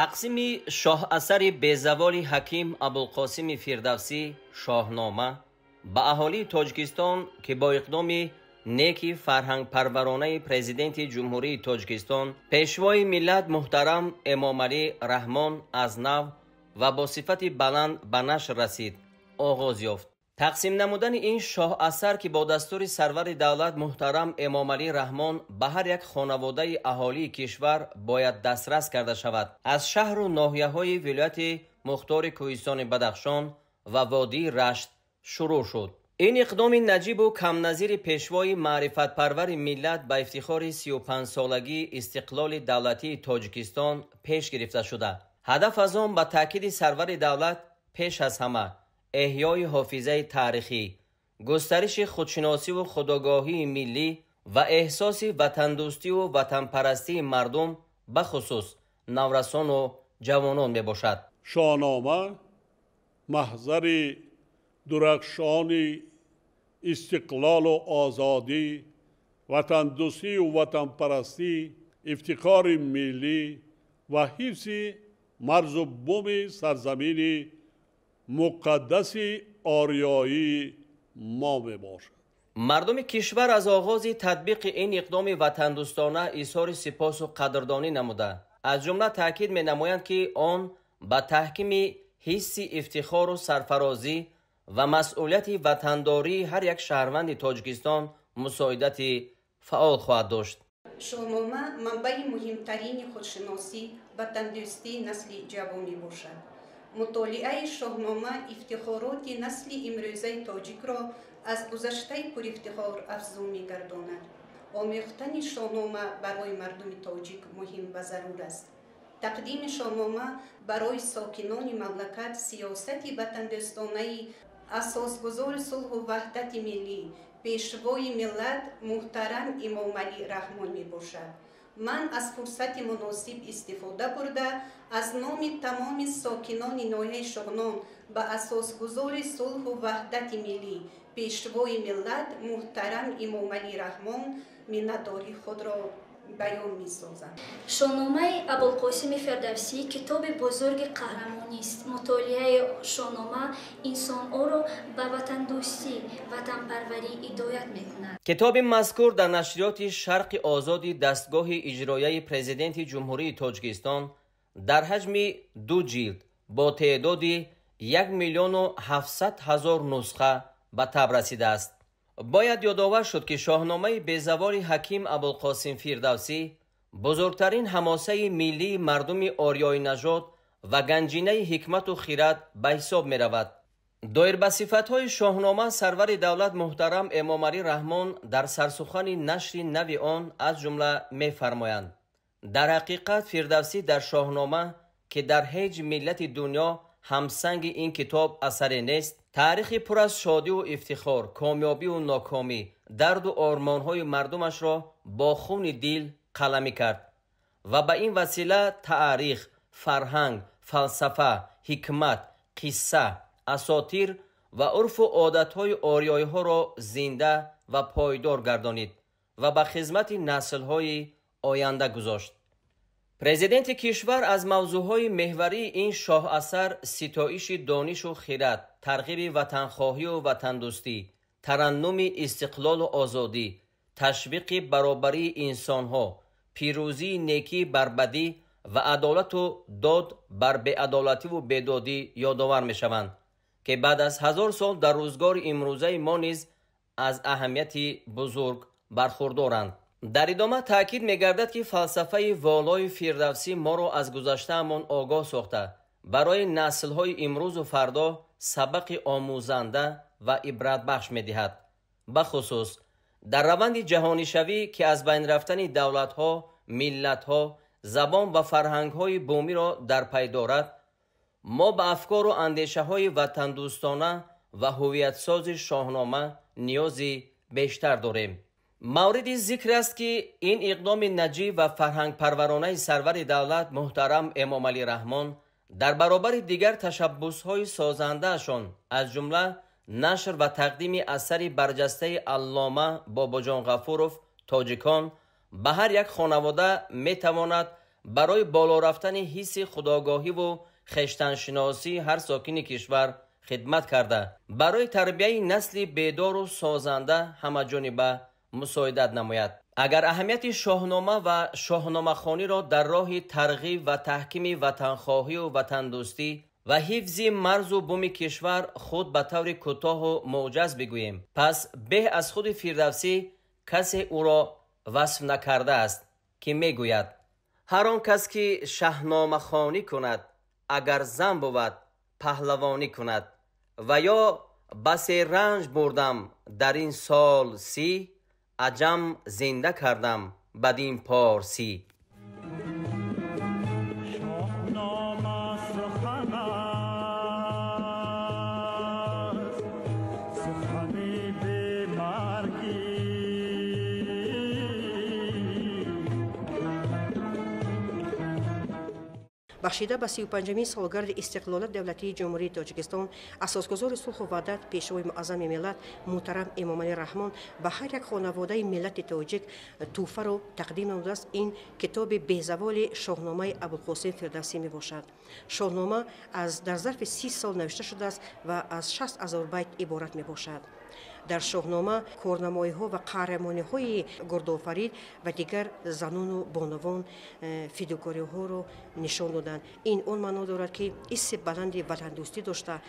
Тақсими шоҳасари безаволи Ҳаким Абулқосими Фирдавсӣ «Шоҳнома» ба аҳолии Тоҷикистон, ки бо иқдоми неки фарҳангпарваронаи Президенти Ҷумҳурии Тоҷикистон, Пешвои миллат муҳтарам Эмомалӣ Раҳмон аз нав ва бо сифати баланд ба нашр расид, оғоз ёфт. Тақсим намудани ин шоҳасар, ки бо дастури сарвари давлат муҳтарам Эмомалӣ Раҳмон ба ҳар як хонаводаи аҳолии кишвар бояд дастрас карда шавад, аз шаҳру ноҳияҳои вилояти мухтори Кӯҳистони Бадахшон ва водии Рашт шурӯъ шуд. Ин иқдоми наҷибу камназири пешвои маърифатпарвари миллат ба ифтихори 35-солагии истиқлоли давлатии Тоҷикистон пеш гирифта шуда, ҳадаф аз он, ба таъкиди сарвари давлат, пеш аз ҳама эҳёи ҳофизаи таърихӣ, густариши худшиносиву худогоҳии миллӣ ва эҳсоси ватандӯстиву ватанпарастии мардум, бахусус наврасону ҷавонон мебошад. Шоҳнома маҳзари дурахшони истиқлолу озодӣ, ватандӯстию ватанпарастӣ, ифтихори миллӣ ва ҳифзи марзу буми сарзамини муқаддаси ориёии мо мебошад. Мардуми кишвар аз оғози татбиқи ин иқдоми ватандӯстона изҳори сипосу қадрдонӣ намуда, аз ҷумла таъкид менамоянд, ки он ба таҳкими ҳисси ифтихору сарфарозӣ ва масъулияти ватандории ҳар як шаҳрванди Тоҷикистон мусоидати фаъол хоҳад дошт. Шоҳнома манбаи муҳимтарини худшиносӣ, ватандӯстии насли ҷавон мебошад. Мутолиаи Шоҳнома ифтихороти насли имрӯзаи тоҷикро аз гузаштаи пурифтихор афзун мегардонад. Омӯхтани Шоҳнома барои мардуми тоҷик муҳим ва зарур аст. Тақдими Шоҳнома барои сокинони мамлакат сиёсати ватандӯстонаи асосгузори сулҳу ваҳдати миллӣ, Пешвои миллат муҳтарам Эмомалӣ Раҳмон мебошад. Ман аз фурсати муносиб истифода бурда, аз номи тамоми сокинони ноҳияи Шоҳнон ба асосгузори сулҳу ваҳдати миллӣ, Пешвои миллат муҳтарам Эмомалӣ Раҳмон миннатдории худро баён месозам. Шоҳномаи Абулқосими Фирдавсӣ китоби бузурги қаҳрамонист. Мутолиаи Шоҳнома инсонҳоро ба ватандӯстӣ, ватанпарварӣ ҳидоят мекунад. Китоби мазкур дар нашриёти «Шарқи озоди» дастгоҳи иҷрояи Президенти Ҷумҳурии Тоҷикистон дар ҳаҷми 2 ҷилд бо теъдоди 1 700 000 нусха ба таб расидааст. Бояд ёдовар шуд, ки Шоҳномаи безаволи Ҳаким Абулқосим Фирдавсӣ бузургтарин ҳамосаи миллии мардуми ориёинажод ва ганҷинаи ҳикмату хирад ба ҳисоб меравад. Доир ба сифатҳои Шоҳнома сарвари давлат муҳтарам Эмомалӣ Раҳмон дар сарсухани нашри нави он аз ҷумла мефармоянд: «Дар ҳақиқат, Фирдавсӣ дар Шоҳнома, ки дар ҳеҷ миллати дунё ҳамсанги ин китоб асаре нест, таърихи пур аз шодиву ифтихор, комёбиву нокомӣ, дарду ормонҳои мардумашро бо хуни дил қаламӣ кард ва ба ин васила таърих, фарҳанг, фалсафа, ҳикмат, қисса, асотир ва урфу одатҳои ориёиҳоро зинда ва пойдор гардонид ва ба хизмати наслҳои оянда гузошт». Президенти кишвар аз мавзӯъҳои меҳварии ин шоҳасар ситоиши донишу хирад, тарғиби ватанхоҳию ватандӯстӣ, тараннуми истиқлолу озодӣ, ташвиқи баробарии инсонҳо, пирӯзии некӣ бар бадӣ ва адолату дод бар беадолативу бедодӣ ёдовар мешаванд, ки баъд аз 1000 сол дар рӯзгори имрӯзаи мо низ аз аҳамияти бузург бархурдоранд. Дар идома таъкид мегардад, ки фалсафаи волои Фирдавсӣ моро аз гузаштаамон огоҳ сохта, барои наслҳои имрӯзу фардо сабақи омӯзанда ва ибратбахш медиҳад. Бахусус дар раванди ҷаҳонишавӣ, ки аз байн рафтани давлатҳо, миллатҳо, забон ва фарҳангҳои бумиро дар пай дорад, мо ба афкору андешаҳои ватандӯстона ва ҳувиятсози Шоҳнома ниёзи бештар дорем. Мавриди зикр аст, ки ин иқдоми наҷиб ва фарҳангпарваронаи сарвари давлат муҳтарам Эмомалӣ Раҳмон дар баробари дигар ташаббусҳои созандаашон, аз ҷумла нашр ва тақдими асари барҷастаи аллома Бобоҷон Ғафуров «Тоҷикон» ба ҳар як хонавода метавонад Барои боло рафтани ҳисси худогоҳиву хештаншиносии ҳар сокини кишвар хидмат карда, барои тарбияи насли бедору созанда ҳамаҷониба мусоидат намояд. Агар аҳамияти Шоҳнома ва шоҳномахониро дар роҳи тарғиб ва таҳкими ватанхоҳию ватандӯстӣ ва ҳифзи марзу буми кишвар худ ба таври кӯтоҳу муъҷаз бигӯем, пас беҳ аз худи Фирдавсӣ касе ӯро васф накардааст, ки мегӯяд: ҳар он кас ки шаҳномахонӣ кунад, агар зан бувад, паҳлавонӣ кунад. Ва ё басе ранҷ бурдам дар ин сол 30, аҷам зинда кардам бадин порсӣ. Бахшида ба 35-мин солгарди истиқлолияти давлатии Ҷумҳурии Тоҷикистон, асосгузори сулҳу ваҳдат, Пешвои муаззами миллат муҳтарам Эмомалӣ Раҳмон ба ҳар як хонаводаи миллати тоҷик тӯҳфаро тақдим намудааст. Ин китоби безаволи Шоҳномаи Абулқосим Фирдавсӣ мебошад. Шоҳнома дар зарфи 30 сол навишта шудааст ва аз 60 ҳазор байт иборат мебошад. Дар Шоҳнома корнамоиҳо ва қаҳрамониҳои Гурдофарид ва дигар занону бонувон фидокориҳоро нишон доданд. Ин он маъно дорад, ки ҳисси баланди ватандӯстӣ дошта,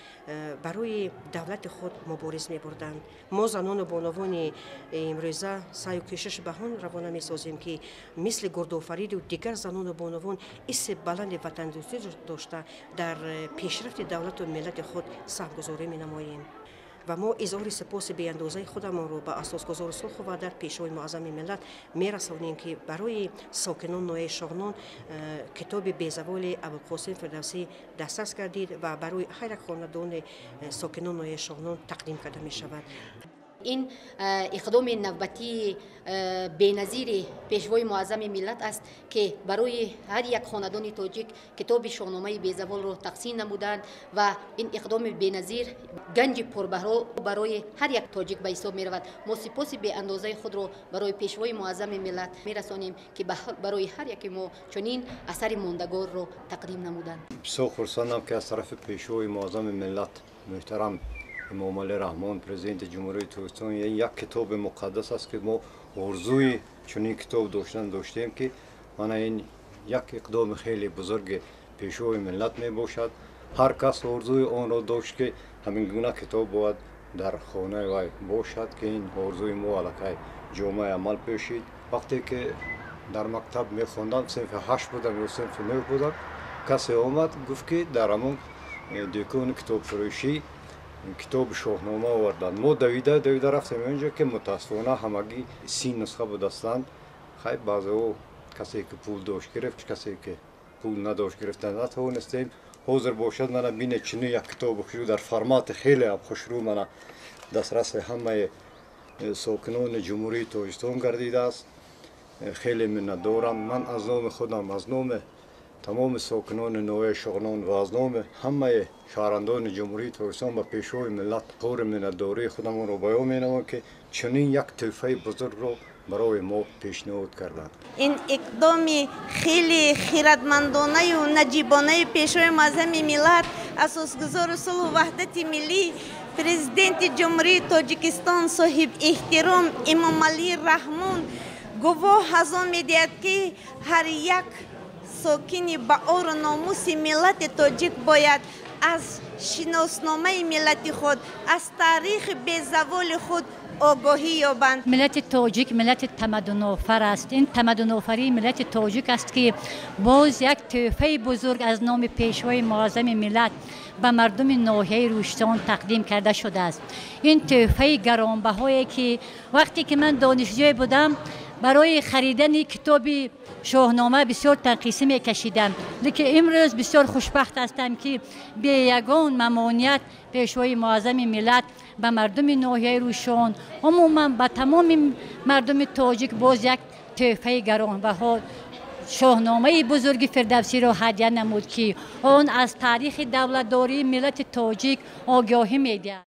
барои давлати худ мубориз мебурданд. Мо занону бонувони имрӯза саъю кӯшиш ба он равона месозем, ки мисли Гурдофариду дигар занону бонувон ҳисси баланди ватандӯстӣ дошта, дар пешрафти давлату миллати худ саҳмгузорӣ менамоем. Ва мо изҳори сипоси беандозаи худамонро ба асосгузори сулҳу ваҳдат, Пешвои муаззами миллат мерасонем, ки барои сокинон ноҳияи Шоҳнон китоби безаволи Абулқосим Фирдавсӣ дастрас гардид ва барои ҳар як хонадони сокинон ноҳияи Шоҳнон тақдим карда мешавад. Ин иқдоми навбатии беназири Пешвои муаззами миллат аст, ки барои ҳар як хонадони тоҷик китоби Шоҳномаи безаволро тақсим намуданд ва ин иқдоми беназир ганҷи пурбаҳро барои ҳар як тоҷик ба ҳисоб меравад. Мо сипоси беандозаи худро барои Пешвои муаззами миллат мерасонем, ки барои ҳар яке мо чунин асари мондагорро тақдим намуданд. Бисёр хурсандам, ки аз тарафи Пешвои муаззами миллат муҳтарам Эмомалӣ Раҳмон, Президенти Ҷумҳурии Тоҷикистон, як китоби муқаддас аст, ки мо орзуи чунин китоб доштан доштем, ки мана ин як иқдоми хеле бузурги Пешвои миллат мебошад. Ҳар кас орзуи онро дошт, ки ҳамин гуна китоб бояд дар хонаи вай бошад, ки ин орзуи мо аллакай ҷомаи амал пӯшид. Вақте ки дар мактаб мехондам, синфи 8 будам ё синфи 9 будам, касе омад, гуфт, ки дар ҳамон дукони китобфурӯшӣ китоби Шоҳнома оварданд. Мо давида давида рафтем онҷо, ки мутаассифона ҳамагӣ 30 нусха будастанд. Хай, баъзеҳо, касе ки пул дошт, гирифт, касе ки пул надошт, гирифта натавонистем. Ҳозир бошад, мана бинед, чунин як китоби хушрӯ дар формати хеле хушрӯ мана дастраси ҳамаи сокинони Ҷумҳурии Тоҷикистон гардидааст. Хеле миннатдорам. Ман аз номи худам, аз номи тамоми сокинони ноҳияи Шоҳнон ва аз номи ҳамаи шаҳрвандони Ҷумҳурии Тоҷикистон ба Пешвои миллат изҳори миннатдории худамонро баён менамоям, ки чунин як тӯҳфаи бузургро барои мо пешниҳод карданд. Ин иқдоми хеле хиратмандонаю наҷибонаи Пешвои муаззами миллат, асосгузори сулҳу ваҳдати миллӣ, Президенти Ҷумҳурии Тоҷикистон соҳиб эҳтиром Эмомалӣ Раҳмон гувоҳ аз он медиҳад, ки ҳар як сокини ба ору номуси миллати тоҷик бояд аз шиносномаи миллати худ, аз таърихи безаволи худ огоҳӣ ёбанд. Миллати тоҷик миллати тамаддунофар аст. Ин тамаддунофарии миллати тоҷик аст, ки боз як тӯҳфаи бузург аз номи Пешвои муаззами миллат ба мардуми ноҳияи Рӯштон тақдим карда шудааст. Ин тӯҳфаи гаронбаҳое, ки вақте ки ман донишҷӯе будам, барои харидани китоби Шоҳнома бисёр танқисӣ мекашидам, лекин имрӯз бисёр хушбахт ҳастам, ки бе ягон мамоният Пешвои муаззами миллат ба мардуми ноҳияи Рӯшон, умуман ба тамоми мардуми тоҷик боз як тӯҳфаи гаронбаҳо, Шоҳномаи бузурги Фирдавсиро ҳадя намуд, ки он аз таърихи давлатдории миллати тоҷик огоҳӣ медиҳад.